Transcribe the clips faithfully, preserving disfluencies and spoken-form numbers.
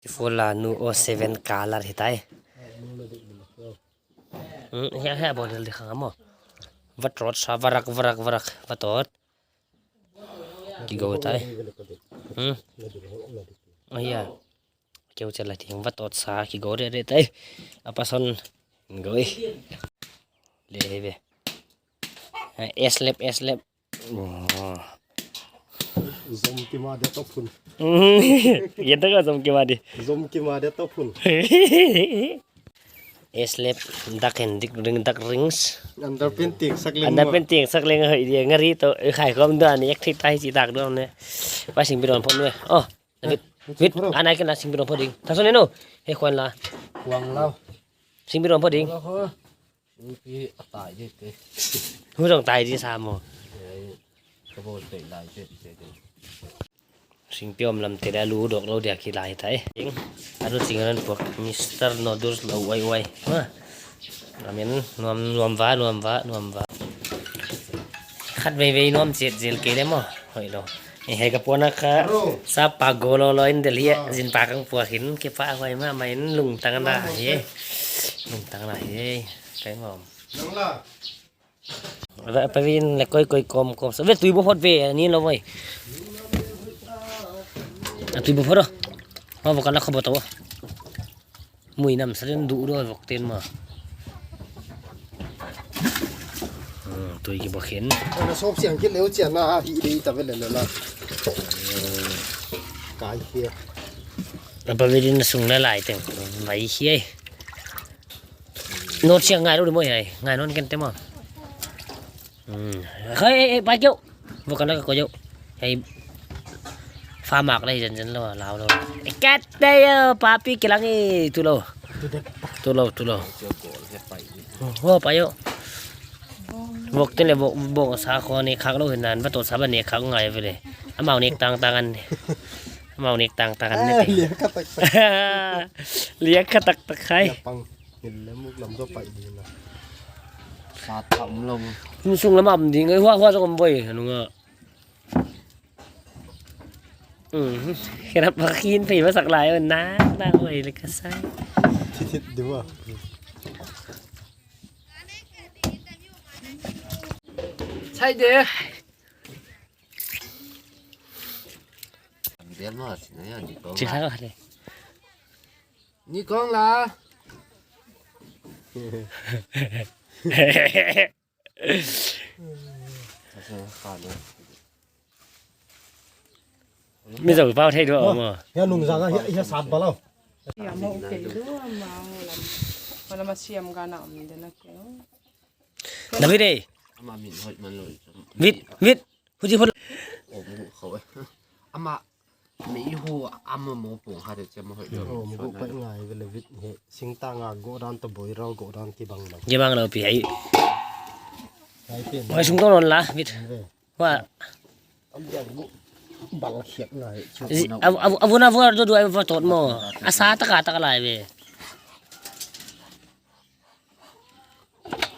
Four la nu o seven color hi tai. Hmm, hia, hia bawlhel di khang maw. Va tot sa, va rak, va rak, va rak, va tot. Kigo tai. Hmm. Oh, hia. Keu chela ting va tot sa, kigo rere tai. Apa son. Go. Le ve. Eh, S lap, S lap. Oh. Zom kima dia top hun. Yan tak zom kima di. Zom kima dia top hun. S lap, dak hen dik ring, dak rings. Underpant ting sak leng. Underpant ting sak leng hoi dia ngari to, eh, khai kom dan, ek thik tai chi tak don ne. Pai sing bidon phot ne. Oh, Vit, Vit, anai kena sing bidon phot ding. Thakson ne no. Hei khwan la. Khwan la. Sing bidon phot ding. Singpi a tai di te. Hu zong tai di sa maw. Ka bawl tei lai te te te. Singpi om lam te da lu dok lou dia ki lai tai. Ing. Anu sing ran puak Mister Noodles lou wai wai. Ha. Amen. Nuam, nuam va, nuam va, nuam va. Khat vei vei nuam chet zel kei le maw. Hoi lou. Eh, hei ka puan a kha. Sa pa go lou lou in del hi. Zin pa kang puak hin ke pa hoi ma ma in lungtang na hi. Lungtang na hi. Kai maw. Nang la. Ve, pa vin le koi koi kom kom. So ve tui bo phot ve ni lou voi. A tui bo phot. Ma bo kana kho bo to. Mui nam sa den du ro vok ten ma. Hmm, tui ki bo khin. Ana sop siang kit leu chian na hi dei ta ve le le la. Kai hi. Apa ve din sung na lai teng. Vai hi. Not siang ngai lou di maw hei. Ngai non ken te maw. Hmm. Hei, hei, hei, pai keu. Bukan nak kau jauh. Hei. Fa mak lei zen zen lou, lau lou. Ikat deh yo, papi kilang eh. Tu lou. Tu lou, tu lou. Ho, pai yo. Bok te le bok, bok sa khong ne khak lou hinan, va tot sa ba ne khak ngai ve le. Amau nek tang tang an ne. Amau nek tang tang an ne. Ah, te. Liak kha tak tak. Liak kha tak tak hai. Liak pang. Hil le muk lam zo pai di na. Sa ta um lou. Hmun sung lam am ding, eh, hua, hua zong om voi, anu nga. Hmm, kena pakin pei masak lai, na, na, voi le ka sai. Thit thit di va. Sai de. Bial ma, sina ya, di ko. Cik sa ka le. Ni kong la. Mi zong pau thei dua maw. Ya nung zang a, ya, ya sat ba lou. Ya mo ke dua ma lam. Wala ma siam gana om de na ke. David eh. Ama min hoi man lou. Vit, vit. Huchi phot. Om gu khou e. Ama mi hu ama mo pung ha de che mo hoi. Om gu pai ngai ve le vit he. Singtang a go dan to boi rau go dan kibang lou. Kibang lou pi hai. Hai pen. Hoi sung to non la vit. Ve. Wa. Am dia gu bang khiak ngai. Zi-, av-, av-, avuna vua do do ai va tot mo. Asa taka taka lai ve.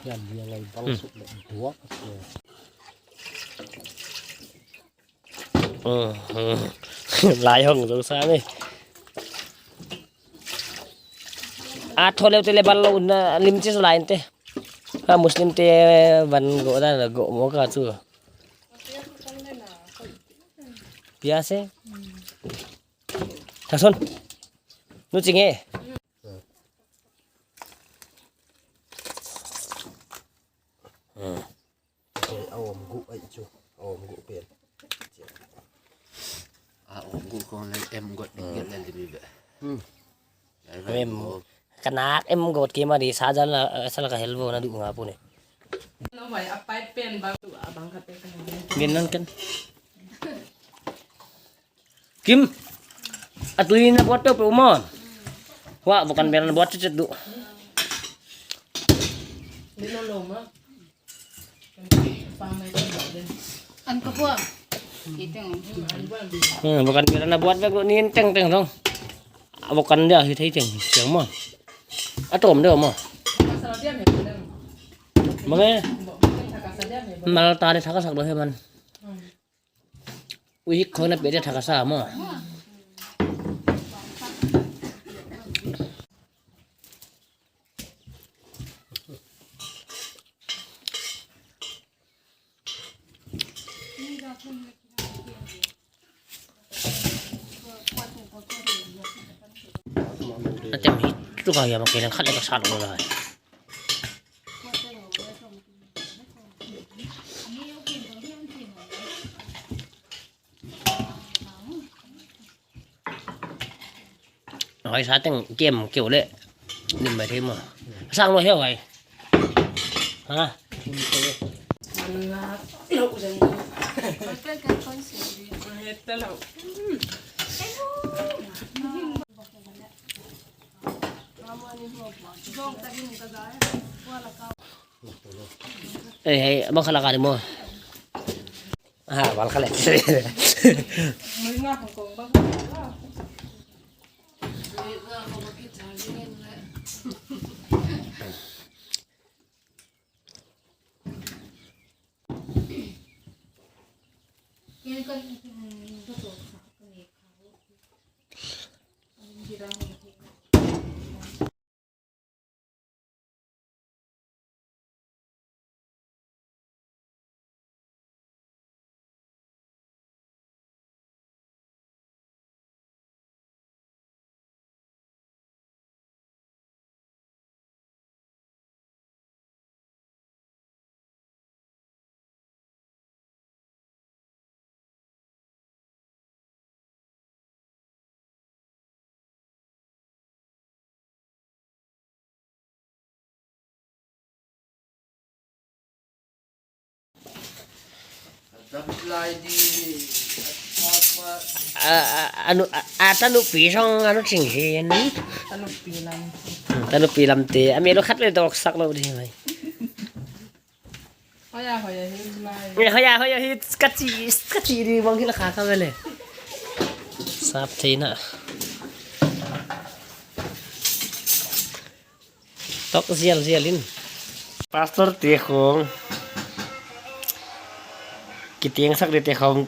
Yan dia lai bang suk le duak. Hmm, hmm. Lai hong zo sa me. A tho leu te le bal lou na lim chi lai te. A Muslim te van go da go mo ka chu. Pia se. Thakson. Nu ching e. Hmm. A om gu ai chu. A om gu pen. A om gu kong le em got ding le le mi be. Hmm. Em. Kanak em got ke ma di sa jan la, sa la ka hel vo na du nga pu ne. Lo mai a pai pen bang tu a bang khat te ka. Gen nan kan. Kim, a tui na buat peuhpeuh maw. Huai, bukan biar na buat cecet du. An ka puang. Hmm, bukan biar na buat bek du ni teng teng dong. Bukan dia hi thei teng, teng maw. A tom dia maw. Mange, mal ta ni thak sak do he man. Ui, hik khong na pe dia thak sa maw. Na tem hi tu ka ya ma ke lang khat le ka sat lo lai. Hoi sa teng kem keu le. Nim mai thei mo. Sang lo heo ai. Ha? Ei, ei, bang khala ka ni mo. Ha, bal khala. A, a, anu, a, a, tanupi song anu ching hi ni. Tanupi lam. Hmm, tanupi lam te. A mi lo khat le dok sak lo di mai. Hoya, hoya, hi lai. Hoya, hoya, hi kachi, kachi di bang hi la kha ka vele. Sap theina. Tok zial zial in. Pastor te khong. Kitiang sak di te khong.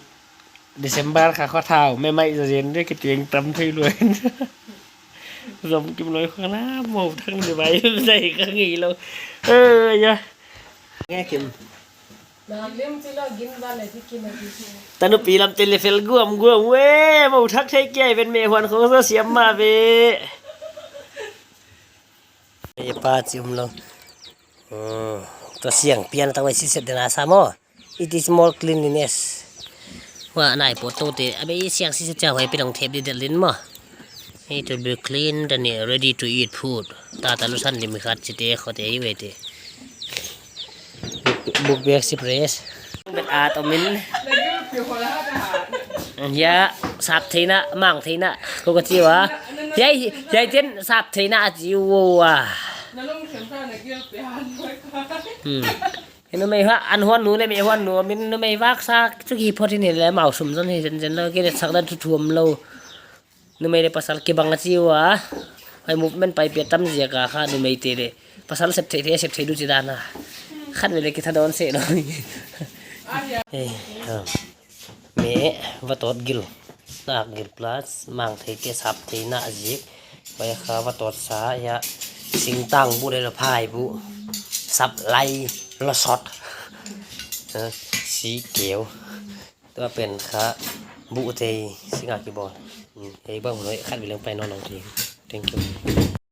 December kha kho thau, me mai za zen de kitiang tam thei luai. Zom kim loi kho la, mo thang de bai, zai ka ngi lo. Eh, ya. Nge kim. Tanupi lam te le fel guam guam we, mo thak thei kia, even me huan kho sa siam ma ve. Ei pa chi um lo. Hmm. Tua siang pian ta wai si set dena sa mo. It is more cleanliness. Wa nai po to te. Abe i siang si set cha wai pi dong thep di del din mo. It will be clean and ready to eat food. Ta ta lu san lim khat chi te kho te i we te. Book, book bag si press. Bet a to min. Ya, sap theina, mang theina. Ko ka chi wa. Yai, yai ten sap theina a chi wa. Hmm. Numei va, an huan nu le mei huan nu, min numei vak sa, chu ki phot hi ni le mau sum zon hi zen zen lo, ki le sak dan thu thuam lo. Numei le pasal kibang a chi ua. Hai movement pai pia tam ziak a kha numei te le. Pasal sep thei thei, sep thei du chi dan a. Khan vele ki tha don se lo. Hey, ha. Me, va tot gil. Nak gil plus, mang thei te sap theina a zik. Vai kha va tot sa, ya. Singtang bu le lo phai bu. Sap lai lo sot. Ha, si keu. Tua pen kha bu te singa ki bol. Hmm, hei bang noi khat vileng pai non nong ti. Thank you.